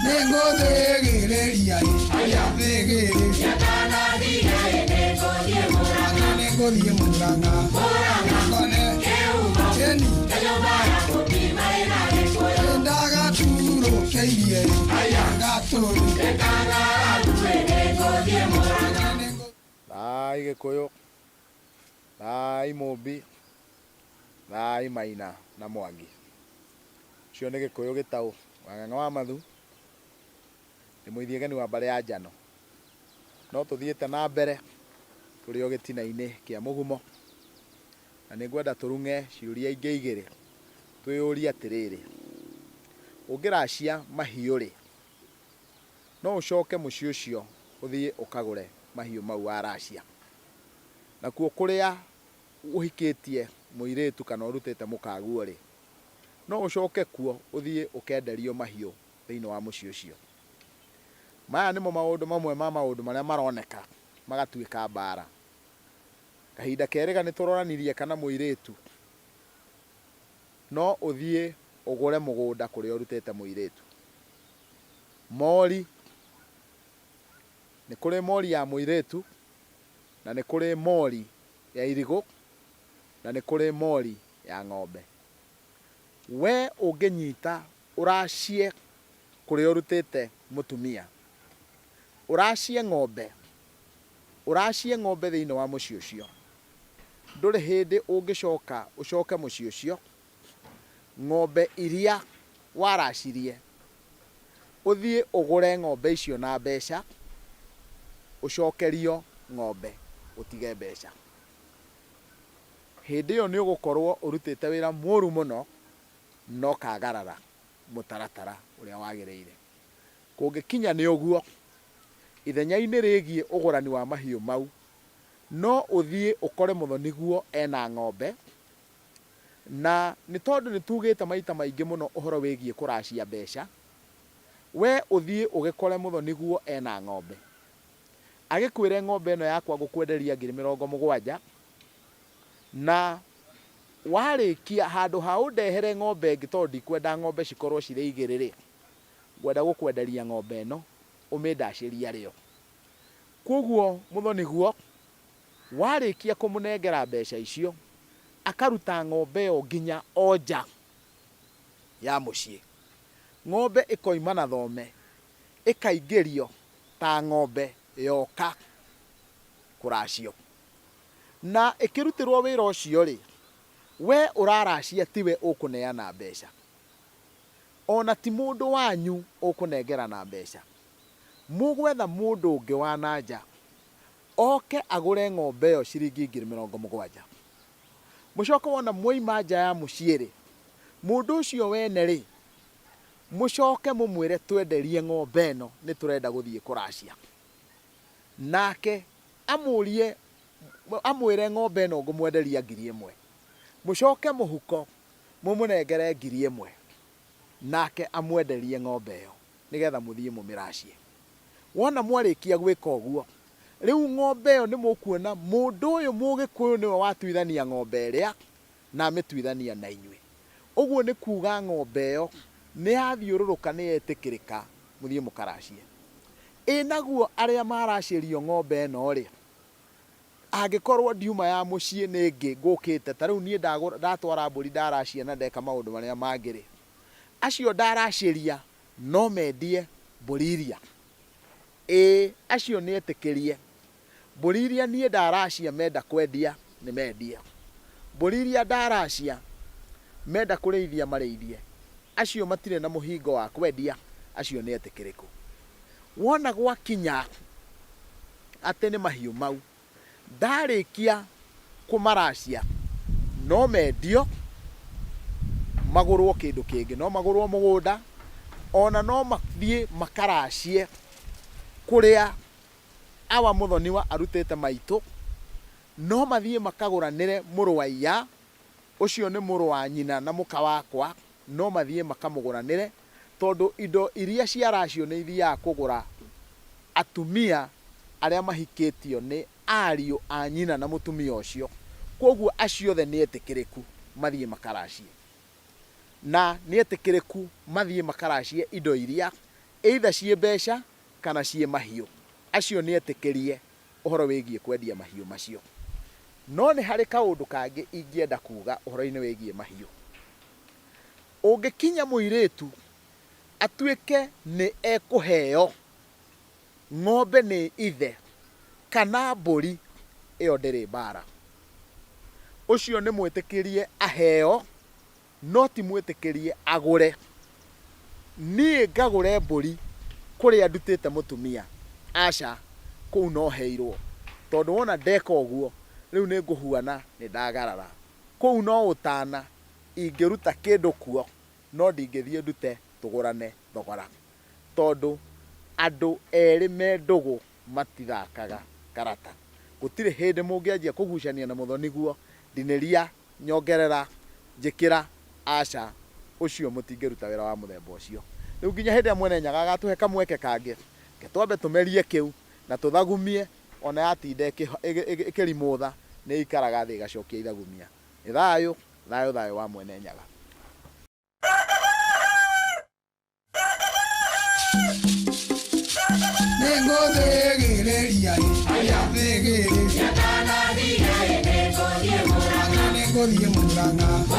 Nĩngũthĩgĩrĩria thĩgĩrĩria nĩngũthiĩ Mũrang'a ngone ĩni ndagaturũkĩirie gatũrũ. Thai Gĩkũyũ, thai Mũmbi, thai Maina na Mwangi. Ũcio nĩ Gĩkũyũ gĩtaũ Wang'ang'a wa Mathu, ndĩ mũithiegeni wa mbarĩ ya Njano. No tũthiĩte na mbere tũrĩ o gĩtina-inĩ kĩa mũgumo, na nĩ ngwenda tũrung'e ciũria ingĩ igĩrĩ, twĩyũrie atĩrĩrĩ, ũngĩracia mahiũ-rĩ, no ũcoke mũciĩ ũcio ũthiĩ ũkagũre mahiũ mau waracia? Nakuo kũrĩa ũhikĩtie mũirĩtu kana ũrutĩte mũkaguo-rĩ, no ũcoke kuo ũthiĩ ũkenderio mahiũ thĩinĩ wa mũciĩ ũcio? Maya nĩmo maũndũ mamwe ma maũndũ marĩa maroneka magatuĩka mbara. Kahinda kerĩga nĩ tũroranirie kana mũirĩtu no ũthiĩ ũgũre mũgũnda kũrĩa ũrutĩte mũirĩtu. Mori, nĩ kũrĩ mori ya mũirĩtu, na nĩ kũrĩ mori ya irigũ, na nĩ kũrĩ mori ya ng'ombe. We ũngĩnyita ũracie kũrĩa ũrutĩte mũtumia, ũracie ng'ombe, ũracie ng'ombe thĩinĩ wa mũciĩ ũcio, ndũrĩ hĩndĩ ũngĩcoka ũcoke mũciĩ ũcio, ng'ombe iria waracirie, ũthiĩ ũgũre ng'ombe icio na mbeca, ũcokerio ng'ombe ũtige mbeca. Hĩndĩ ĩyo nĩ ũgũkorwo ũrutĩte wĩra mũru mũno na ũkagarara mũtaratara ũrĩa wagĩrĩire. Kũngĩkinya nĩ ũguo, ithenya-inĩ rĩgiĩ ũgũrani wa mahiũ mau, no ũthiĩ ũkore mũthoniguo ena ng'ombe, na nĩ tondũ nĩ tugĩte maita maingĩ mũno ũhoro wĩgiĩ kũracia mbeca, we ũthiĩ ũgĩkore mũthoniguo ena ng'ombe, agĩkwĩre ng'ombe ĩno yakwa ngũkwenderia 70,000, na warĩkia handũ ha ũndehere ng'ombe ĩngĩ tondũ ndikwenda ng'ombe cikorwo cirĩ igĩrĩ-rĩ, ngwenda gũkwenderia ng'ombe ĩno ũmĩndacĩrie arĩ yo. Kwoguo mũthoniguo warĩkia kũmũnengera mbeca icio, akaruta ng'ombe ĩyo nginya o nja ya mũciĩ. Ng'ombe ĩkoima na thome ĩkaingĩrio ta ng'ombe yoka kũracio. Na ĩkĩrutĩrwo wĩra ũcio-rĩ, we ũraracia tiwe ũkũneana mbeca. O na ti mũndũ wanyu ũkũnengerana mbeca. Mũgwetha mũndũ ũngĩ wa na nja oke agũre ng'ombe ĩyo ciringi 70,000. Mũcoke wona mwoima nja ya mũciĩ-rĩ, mũndũ ũcio wene-rĩ, mũcoke mũmwĩre twenderie ng'ombe ĩno nĩ tũrenda gũthiĩ kũracia. Nake amũrie, amwĩre ng'ombe ĩno ngũmwenderia 1,000. Mũcoke mũhuko mũmũnengere 1,000, nake amwenderie ng'ombe ĩyo nĩgetha mũthiĩ mũmĩracie. Wona mwarĩkia gwĩka ũguo, rĩu ng'ombe ĩyo nĩ mũkuona mũndũ ũyũ Mũgĩkũyũ nĩwe watuithania ng'ombe ĩrĩa na amĩtuithania na inyuĩ. Ũguo nĩ kuuga ng'ombe ĩyo nĩ yathiũrũrũka nĩ yetĩkĩrĩka mũthiĩ mũkaracie. Ĩ naguo arĩa maracĩrio ng'ombe ĩno-rĩ, angĩkorwo ndiuma ya mũciĩ nĩ ĩngĩ ngũkĩte, ta rĩu niĩ ndatwara mbũri ndaracia na ndeka maũndũ marĩa mangĩ-rĩ, acio ndaracĩria no mendie mbũri iria? Ĩĩ, acio nĩ etĩkĩrie. Mbũri iria niĩ ndaracia menda kwendia nĩ mendie. Mbũri iria ndaracia menda kũrĩithia marĩithie. Acio matirĩ na mũhingo wa kwendia, acio nĩ etĩkĩrĩku. Wona gwakinya atĩ nĩ mahiũ mau, ndarĩkia kũmaracia no mendio magũrwo kĩndũ kĩngĩ, no magũrwo mũgũnda, ona no mathiĩ makaracie kũrĩa awa mũthoniwa arutĩte maitũ, no mathiĩ makagũranĩre mũrũ wa iya, ũcio nĩ mũrũ wa nyina na mũka wakwa, no mathiĩ makamũgũranĩre, tondũ indo iria ciaracio nĩ ithiaga kũgũra atumia arĩa mahikĩtio nĩ ariũ a nyina na mũtumia ũcio, kwoguo acio othe nĩ etĩkĩrĩku mathiĩ makaracie. Na nĩ etĩkĩrĩku mathiĩ makaracie indo iria either ciĩ mbeca kana ciĩ mahiũ. Acio nĩ etĩkĩrie ũhoro wĩgiĩ kwendia mahiũ macio. No nĩ harĩ kaũndũ kangĩ ingĩenda kuga ũhoro-inĩ wĩgiĩ mahiũ. Ũngĩkinya mũirĩtu atuĩke nĩ ekũheo ng'ombe nĩ ithe kana mbũri, ĩyo ndĩrĩ mbara. Ũcio nĩ mwĩtĩkĩrie aheo, no ti mwĩtĩkĩrie agũre. Niĩ ngagũre mbũri kũrĩa ndutĩte mũtumia? Aca, kũu no heirwo. Tondũ wona ndeka ũguo, rĩu nĩ ngũhuana nĩ ndagarara. Kũu no ũtana, ingĩruta kĩndũ kuo, no ndingĩthiĩ ndute tũgũrane thogora. Tondũ andũ erĩ me ndũgũ matithakaga karata. Gũtirĩ hĩndĩ mũngĩanjia kũgucania na mũthoniguo, ndinĩria, nyongerera, njĩkĩra, aca, ũcio mũtingĩruta wĩra wa mũthemba ũcio. Rĩu nginya hĩndĩ ĩrĩa Mwene Nyaga agatũhe kamweke kangĩ, reke twambe tũmerie kĩu na tũthagumie, ona yatinda ĩkĩrimũtha, nĩ ĩikaraga thĩ ĩgacokia ithagumia. Nĩ thayũ, thayũ thayũ wa Mwene Nyaga. Nĩngũthĩgĩrĩria thĩgĩrĩ nĩngũthiĩ Murang'a.